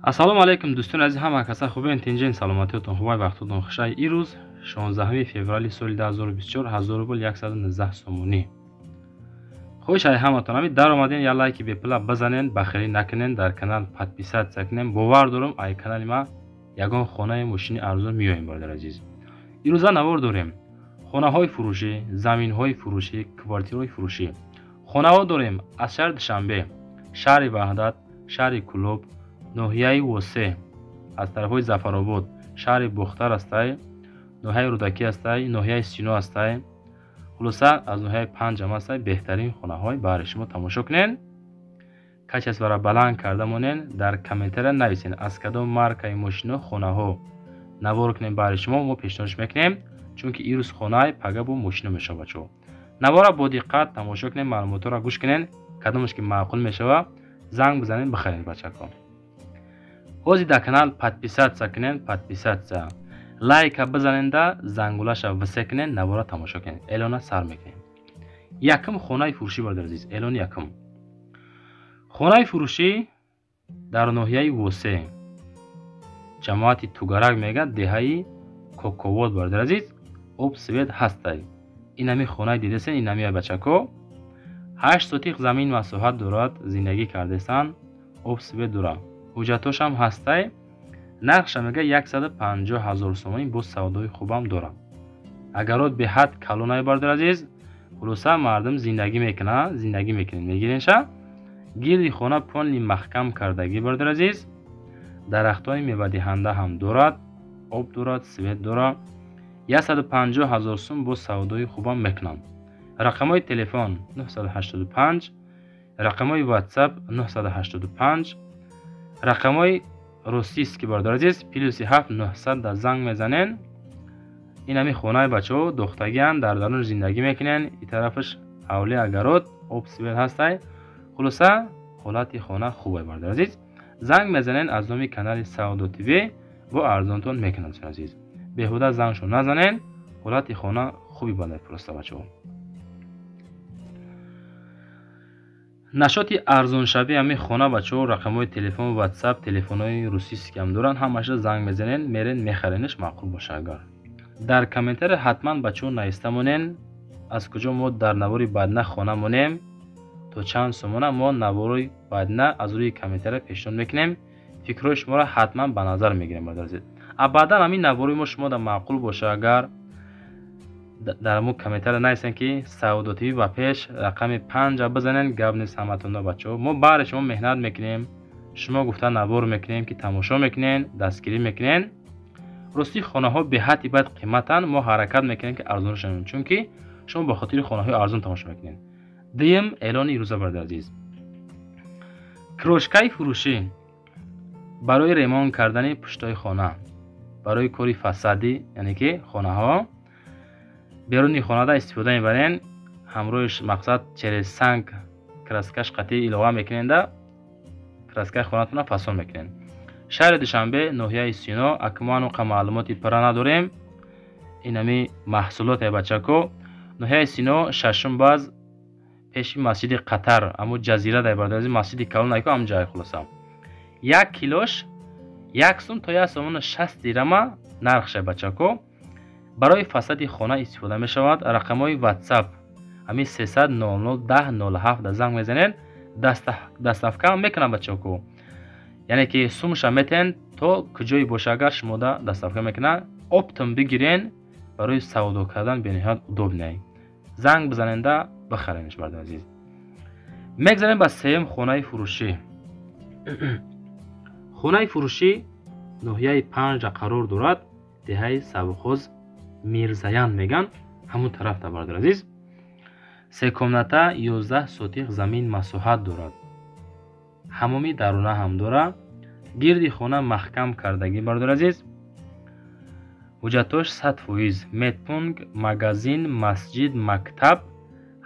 Ассалому алайкум, дӯстони азиз, ҳама каса хубен, тинҷен, саломатиётон хубай, вақтотон хушай. Ирӯз 16 феврали соли 2024, 1000 рубл 119 сомонӣ. Хоҳиш ай ҳаматон, ҳами даромаден, я лайки бепула бизанен, бахилӣ накунен, дар канал подписаться кунен. Бовар дорам, ай канали ма ягон хонаи мошини арзон меоем, бародари азиз. Ирӯза навор дорем: хонаҳои фурӯшӣ, заминҳои фурӯшӣ, квартираҳои фурӯшӣ. Хонаҳо дорем аз шаҳри Душанбе, шаҳри Ваҳдат, шаҳри Кӯлоб, ноҳияи Восе, аз тарафҳои Зафаробод, шаҳри Бохтар ҳастай, ноҳияи Рӯдакӣ ҳастай, ноҳияи Сино ҳастай, хулоса, аз ноҳияи Панҷам ҳастай. Беҳтарин хонаҳои баҳри шумо тамошо кунен, качествора баланд карда монен, дар комментария нависен, аз кадом маркаи мошино хонаҳо навор кунем, баҳри шумо мо пешниҳодш мекунем, чунки ирӯз хонаи, пага бо мошино мешава. Бачаҳо, навора бо диққат тамошо кунем, маълумотҳоро гӯш кунен, кадомаш ки маъқул мешава, занг бизанед, бихаред. Бачако, ҳозир дар канал подписаться кунен, подписаться, лайка бизаненда, зангулаша все кунен, навора тамошо кунен. Эълона сар мекунем. Якум хонаи фурӯшӣ, бародари азиз, эълони якум. Хонаи фурӯшӣ дар ноҳияи Восе, ҷамоати Тугарак мегӯяд, деҳаи Кокобод. Бародари азиз, об, свет ҳастай. Инами хонаи дидесен, инами, бачако, 8 сотих замин масоҳат дорад, зиндагӣ кардесанд, об, свет дорад, ҳуҷҷатҳошам ҳастай. Нархша мега 150 000 сомонӣ, боз савдои хубам дорад. Агарот беҳад калонай, бародари азиз. Хулоса, мардум зиндагӣ мекунад, зиндагӣ мекунед, мегиренша. Гирди хона полный маҳкам кардагӣ, бародари азиз, дарахтони мевадиҳанда ҳам дорад, об дорад, свет дорад. 150 000 сум, боз савдои хубам мекунанд. Рақамҳои телефон 985, рақамҳои WhatsApp 985, рақамҳои российский, бародари азиз, +7 900 да занг мезанен. Ин ҳами хонаи, бачаҳо, дохтагианд, дар дарун зиндагӣ мекунен. И тарафаш ҳавли, огород, об, свет ҳастай. Хулоса, ҳолати хона хубай, бародари азиз. Занг мезанен, аз номи канали Савдо ТВ бо арзонтон мекунанд. Азиз, беҳуда зангшо назанен. Ҳолати хона хуби бадай просто, бачаҳо. Нашоти арзоншавӣ ҳамин хона, бачаҳо, рақамҳои телефон, WhatsApp, телефонҳои русискиам доранд, ҳамаша занг мезанен, мерен, мехаренеш, маъқул боша агар. Дар комментария ҳатман, бачаҳо, нависта монен, аз куҷо мо дар навори баъдина хона монем, то чанд сомона. Мо навори баъдина аз рӯи комментария пешниҳод мекунем, фикрҳои шуморо ҳатман ба назар мегирем, бародари. А баъдан ҳамин навори мо шумо да маъқул боша агар, дар мо комментария нависен, ки Савдо ТВ ба пеш, рақами панҷа бизанен. Гап нест, ҳаматонда, бачаҳо, мо баҳри шумо меҳнат мекунем, шумо гуфта навор мекунем, ки тамошо мекунен, дастгирӣ мекунен. Ростӣ, хонаҳо беҳадди бад қиматанд, мо ҳаракат мекунем, ки арзон шавем, чунки шумо ба хотири хонаҳои арзон тамошо мекунед. Дуюм эълони ирӯза, бародари азиз: крошкаи фурӯшӣ барои ремонт кардани пуштои хона, барои кори фасадӣ, яъне ки хонаҳо беруни хонада истифода мебарен. Ҳамроҳиш, мақсад, через санг краскаш қатъӣ илова мекуненда, краскаи хонатона фасон мекунен. Шаҳри Душанбе, ноҳияи Сино. Акмо ануқа маълумоти пурра надорем, инами маҳсулоте, бачако. Ноҳияи Сино, шашум баз, пеши масҷиди Қатар, амо ҷазира дай, бародари, масҷиди калон айко, ам ҷай. Хулоса, як килош 1 сум то 1 сомону 60 дирама нархша, бачако. Барои фасади хона истифода мешавад. Рақамҳои WhatsApp ҳамин 300 00 10 07 да занг мезанед, доставка мекунам, бачако, яъне ки сумша метен, то куҷое боша агар, шумода доставка мекунад. Оптом бигирен, барои савдо кардан бениҳоят удобный. Занг бизаненда, бихаренш, бародари азиз. Мегзарем ба сеюм хонаи фурӯшӣ. Хонаи фурӯшӣ ноҳияи Панҷа қарор дорад, деҳаи Савхоз Мирзаян меган, ҳамун тарафта, бародари азиз. Се комната, 11 сотих замин масоҳат дорад, ҳамоми даруна ҳам дорад, гирди хона маҳкам кардагӣ, бародари азиз, ҳуҷҷатҳош 100%, медпункт, магазин, масҷид, мактаб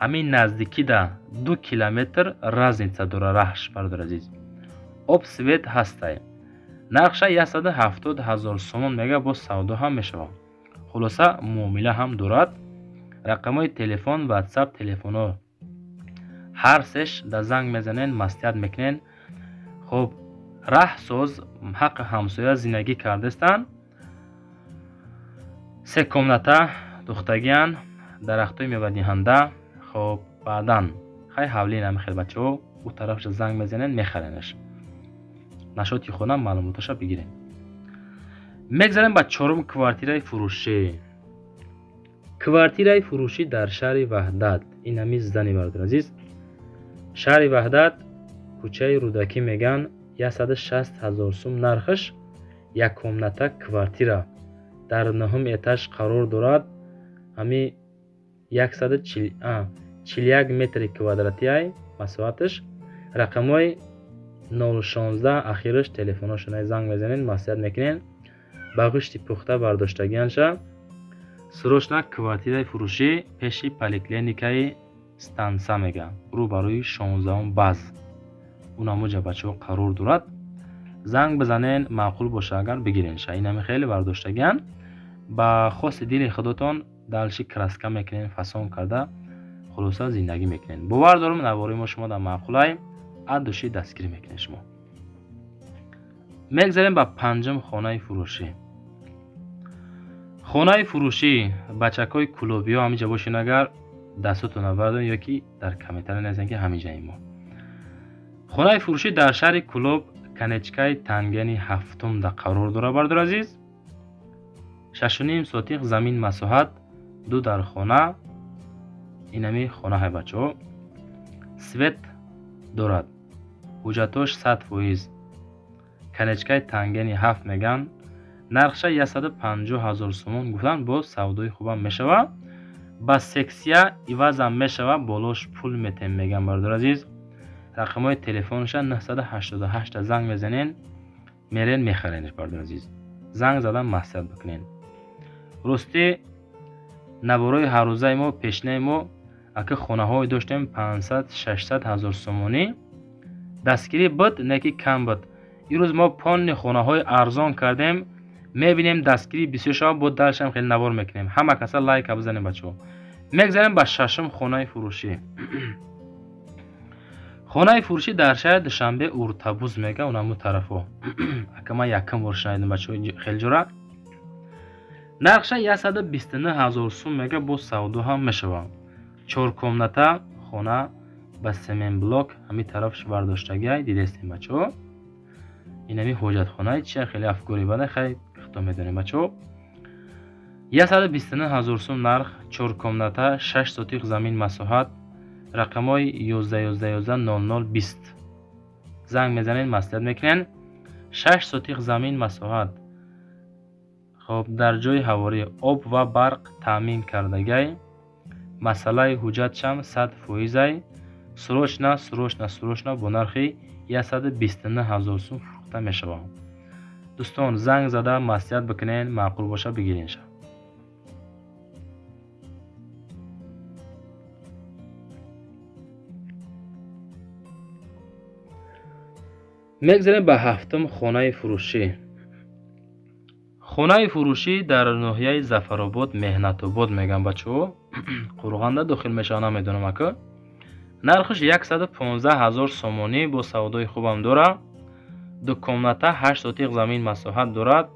ҳамин наздикида, 2 километр разница дора раҳш, бародари азиз. Об, свет ҳастай. Нархша 170 000 сомон мега, боз савдо ҳам мешавад. Хулоса, муомила ҳам дорад. Рақамҳои телефон, WhatsApp, телефонҳо ҳар сеш да занг мезанен, маслиҳат мекунен. Хуб. Раҳсоз ҳаққи ҳамсоя зиндагӣ кардастанд. Се комната духтагиян, дарахтҳои мевадиҳанда. Хоб, баъдан хай ҳавлӣ намехел бачаҳо, ӯ тарафша занг мезанен, мехаренаш. Нашоти хона маълумоташа бигирем. Мегзарем ба чорум квартираи фурӯшӣ. Квартираи фурӯшӣ дар шаҳри Ваҳдат. Ин ҳами зани бародари азиз. Шаҳри Ваҳдат, кӯчаи Рӯдакӣ меган, 160 000 сум нархаш, як комната квартира дар нӯҳум этаж қарор дорад. Ҳами 141 метри квадратиай масоҳаташ. Рақамҳои 016 ахираш телефоношона занг мезанен, маслиҳат мекунен. Ба ғишти пухта бардоштагианша. Срочно квартираи фурӯшӣ пеши поликлиникаи станса мега, рӯ барои 16 баз. Унамуҷа бачаҳо қарор дорад. Занг бизанен, маъқул боша агар бигиренша. Инами хеле бардоштагиан. Ба хости дили худотон далши краска мекунен, фасон карда хулоса зиндагӣ мекунен. Бовар дорам навори мо шумо дар маъқулай, аз души дастгирӣ мекунед шумо. Мегзарем ба панҷум хонаи фурӯшӣ. Хонаи фурӯшӣ бачакҳои кулобиҳо ҳамиҷа бошен, агар дастотонро бардоред ё ки дар комментария нависен ки ҳамиҷаи мо. Хонаи фурӯшӣ дар шаҳри Кулоб, канечкаи тангени ҳафтумда қарор дорад бародари азиз. 6.5 сотиқ замин масоҳат, ду дар хона. Инами хонаҳай бачаҳо. Свет дорад. Ҳуҷҷатош 100%. Канечкаи тангени 7 меган. Нархша 150 000 сомон гуфтан, боз савдои хубам мешава. Ба сексия ивазам мешава, болош пул метем меган бародари азиз. Рақамҳои телефонша 988 занг мезанен, мерен мехаренш бародари азиз. Занг задан маслиҳат бикунен. Ростӣ наворои ҳаррӯзаи мо, пешинаи мо ака хонаҳое доштем 500-600 ҳазор сомонӣ. Дастгирӣ буд, не ки кам буд. Имрӯз мо понни хонаҳои арзон кардем, мебинем дастгирӣ бисёр шава, бо даршам хеле навор мекунем. Ҳама каса лайка бизанем бачаҳо. Мегзарем ба шашум хонаи фурӯшӣ. Хонаи фурӯшӣ дар шаҳри Душанбе, Уртабуз мега, унаму тарафо. Ака ман якум бор шунидам бачаҳо хеле ҷора. Нархша 129 000 сум мега, бо савдо ҳам мешава. Чор комната хона ба семенблок ҳами тарафш бардоштагиай, дидестем бачаҳо. Инами ҳоҷатхонаи чия хеле афгори бада, хай хито медонем бачаҳо. 129 000 сум нарх, чор комната, 6 сотиқ замин масоҳат, рақамҳои 11 11 11 00 20. Занг мезанед, маслиҳат мекунед. 6 сотиқ замин масоҳат. Хоб, дар ҷои ҳаворӣ об ва барқ таъмин кардагай. Масъалаи ҳуҷҷатшам 100%. Срочно, срочно, срочно бо нархи 129 000 сум фурӯхта мешавад. Дӯстон, занг зада маслиҳат бикунед, маъқул боша бигиренша. Мегзарем ба ҳафтум хонаи фурӯшӣ. Хонаи фурӯшӣ дар ноҳияи Зафаробод, Меҳнатобод меган бачаҳо. Қурғанда дохил мешава, намедонам ака. Нархаш 115 000 сомонӣ, бо савдои хубам дора. Ду комната, 8 сотиқ замин масоҳат дорад.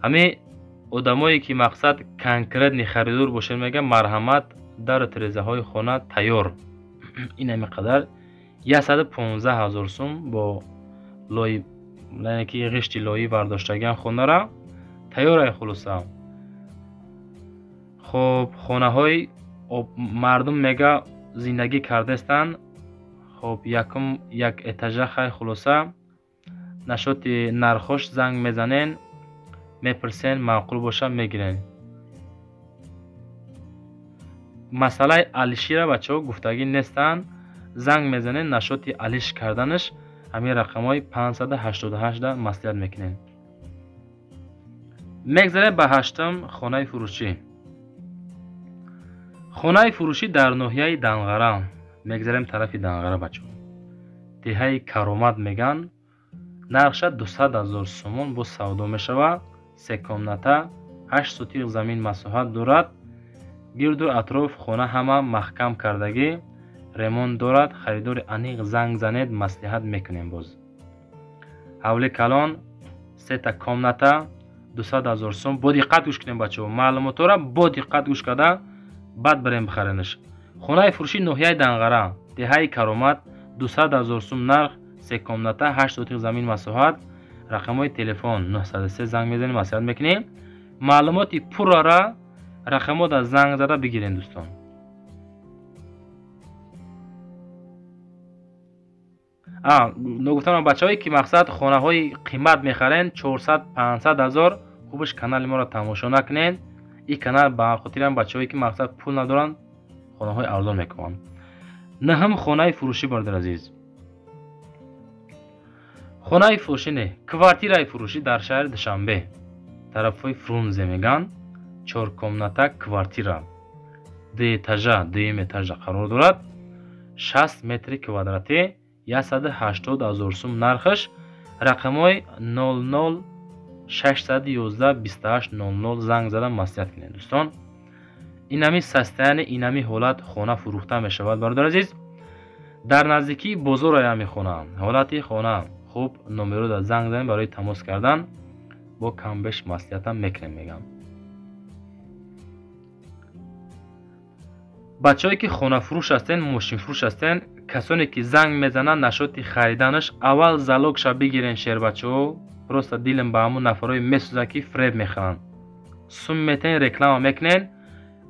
Ҳами одамое ки мақсад конкретни харидор бошед меган, марҳамат, дару тирезаҳои хона тайёр. Ин ҳами қадар 115 000 сум бо лои, яъне ки ғишти лоӣ бардоштагиан хонара тайёрай хулоса. Хоб, хонаҳои мардум мега зиндагӣ кардастанд. Хоб, якум як этажа хай хулоса. Нашоти нархош занг мезанен, мепурсен, маъқул боша мегирен. Масъалаи алишира бачаҳо гуфтагӣ нестанд. Занг мезанен, нашоти алиш карданаш ҳамин рақамҳои 588 маслиҳат мекунем. Мегзарем ба ҳаштум хонаи фурӯшӣ. Хонаи фурӯшӣ дар ноҳияи Данғара. Мегзарем тарафи Данғара бачаҳо. Деҳаи Каромат меган. Нархша 200 000 сомон бо савдо мешава. Се комната, 8 сотиқ замин масоҳат дорад. Гирду атроф хона ҳама маҳкам кардагӣ. Ремонт дорад, харидори аниқ занг занед, маслиҳат мекунем боз. Ҳавли калон, сета комната, 200 000 сум. Бо диққат гӯш кунем бачаҳо, маълумотҳоро бо диққат гӯш карда баъд барем бихаренаш. Хонаи фурӯшӣ ноҳияи Данғара, деҳаи Каромат, 200 000 сум нарх, се комната, 8 сотиқ замин масоҳат, рақамҳои телефон 903 занг мезанем, маслиҳат мекунем. Маълумоти пуррара рақамҳода занг зада бигирем дӯстон. Ногуфтам бачаҳое ки мақсад хонаҳои қимат мехарен 400-500 ҳазор, хубаш канали моро тамошо накунед. Ин канал ба хотирам бачаҳое ки мақсад пул надоранд хонаҳои арзон мекунанд. Наҳум хонаи фурӯшӣ бародар азиз. Хонаи фурӯшӣ не, квартираи фурӯшӣ дар шаҳри Душанбе, тарафҳои Фрунзе меган, 4 комната квартира, 2 этажа, дуюм этажа қарор дорад, 60 метри квадратӣ, 180 000 сум нархаш, рақамҳои 00 611 28 00 занг зада маслиҳат кунед дӯстон. Инами состояние, инами ҳолат хона фурӯхта мешавад бародар азиз. Дар наздикии бозор аями хона, ҳолати хона хуб, номеро да занг занед барои тамос кардан, бо камбеш маслиҳатам мекунем мегам. Бачаҳое ки хонафурӯш ҳастен, мошинфурӯш ҳастен, касоне ки занг мезананд нашоти хариданаш, аввал залогша бигирен шербачаҳо. Просто дилам ба ҳамун нафарҳое месӯзад ки фреб мехаранд. Сум метен, реклама мекунен,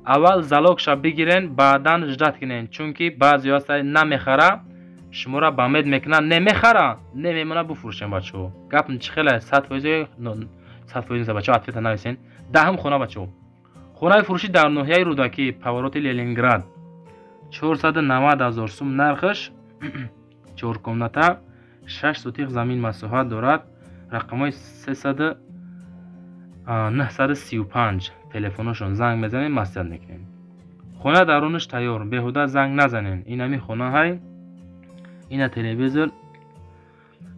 аввал залогша бигирен, баъдан ждат кунен, чунки баъзеҳо ҳастанд намехара, шуморо ба мед мекунанд, не мехара, не мемона буфурӯшен бачаҳо. Гап чӣ хеле 100%, 100% нест бачаҳо, ответа нависен. Даҳум хона бачаҳо. Хонаи фурӯшӣ дар ноҳияи Рӯдакӣ, повороти Ленинград, 490 000 сум нархаш, 4 комната, 6 сотиқ замин масоҳат дорад, рақамҳои 935 телефоношон занг мезанем, маслиҳат мекунем. Хона дарунаш тайёр, беҳуда занг назанен. Инами хона ҳай, ина телевизор,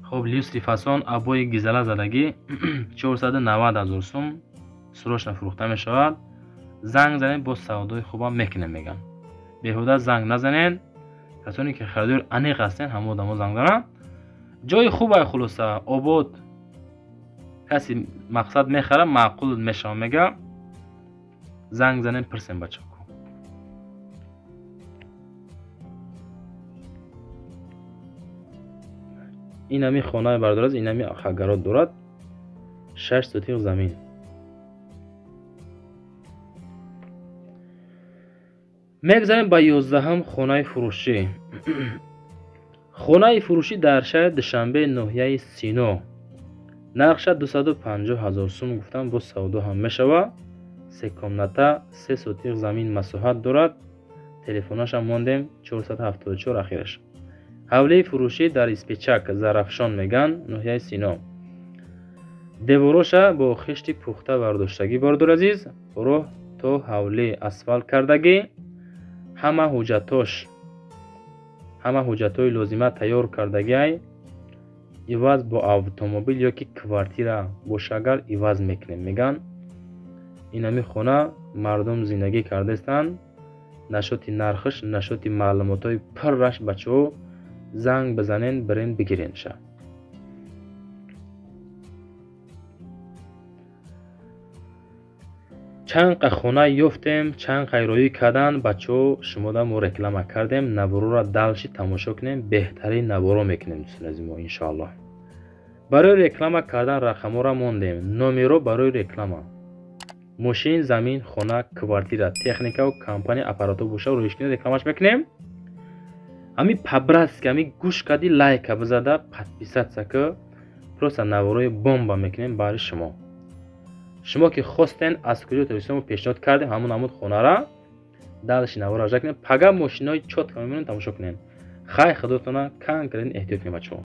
хоб люстри фасон, обои гизала задагӣ, 490 000 сум срочно фурӯхта мешавад. Занг занем, боз савдои хубам мекунем мегам. Беҳуда занг назанен. Касоне ки харидор аниқ ҳастен, ҳама одамо занг зананд. Ҷои хубай, хулоса обод, каси мақсад мехара, маъқул мешава мега. Занг занем, пирсем бачаҳо. Инами хонаи бардораз, инами хагарот дорад, 6 сотиқ замин. Мегзарем ба 11-ум хонаи фурӯшӣ. Хонаи фурӯшӣ дар шаҳри Душанбе, ноҳияи Сино. Нархша 250 000 сум гуфтам, боз савдо ҳам мешавад. 3 комната, 3 сотиқ замин масоҳат дорад. Телефонашам мондем 474 ахираш. Ҳавлии фурӯшӣ дар Испечак, Зарафшон меган, ноҳияи Сино. Девороша бо хишти пухта бардоштагӣ бародар азиз, роҳ то ҳавлӣ асфалт кардагӣ, ҳама ҳуҷҷатҳои лозима тайёр кардагиай. Иваз бо автомобил ёки квартира бошагар иваз мекунем меган. Инами хона мардум зиндагӣ кардаистанд. Нашоти нархаш, нашоти маълумотҳои пурраш бачаҳо занг бизанен, бирен бигиренша. Чанд қа хона ёфтем, чанд қайроӣ кардан бачаҳо, шумода мо реклама кардем. Наворора далши тамошо кунем, беҳтарин наворо мекунем дӯстони азиз мо иншоаллоҳ. Барои реклама кардан рақамҳоро мондем, номеро барои реклама. Мошин, замин, хона, квартира, техникаву компания, аппаратҳо боша рӯиш кунем, рекламаш мекунем. Ҳами по-братски, ҳами гӯш кади лайка бизада, подписаться ки, просто наворои бомба мекунем барои шумо. Шумо ки хостен аз куҷо Тоҷикистон пешниҳод кардем ҳамон намуд хонара, далши навора ажа кунем, пага мошинои чотка мемонем тамошо кунем. Хай худотона конкретно эҳтиёт кунем бачаҳо.